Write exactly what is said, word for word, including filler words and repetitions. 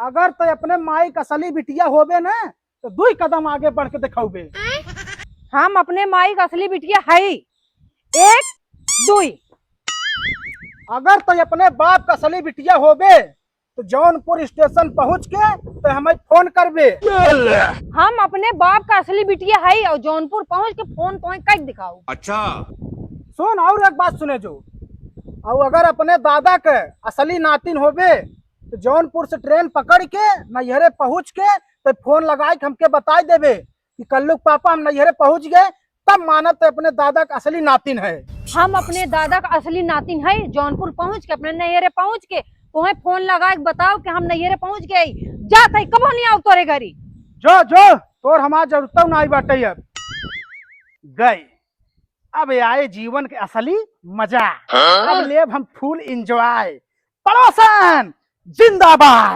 अगर तै अपने माई क असली बिटिया होबे न, तो दुई कदम आगे बढ़ के दिखाउबे। हम अपने माई क असली बिटिया हई। एक, दुई। अगर तै अपने बाप क असली बिटिया होबे, तो जौनपुर स्टेशन पहुँच के तो हमें फोन करबे। हम अपने बाप क असली बिटिया हई और जौनपुर पहुँच के फोन तोहे कइ दिखाउब। अच्छा। सुन, और एक बात सुने जो, और अगर अपने दादा क असली नातिन होबे, तो जौनपुर से ट्रेन पकड़ के नैहरे पहुँच के तो फोन लगाए के हमके बताइ देबे कि कल्लू क पापा हम नैहरे पहुँच गए, तब मानब तै अपने दादा क असली नातिन है। हम अपने दादा क असली नातिन है, जौनपुर पहुँच के, अपने नैहरे पहुँच के तोहे फोन लगाए के बताउब कि हम नैहरे पहुँच गए। जात है, कबो नहीं आउब तोरे घरी। जो, जो, तोर हमार जरूरत नाहीं बाटे अब। गए। अब आए जीवन के असली मजा। हाँ? अब लेब हम full enjoy। पड़ोसन जिंदाबाद।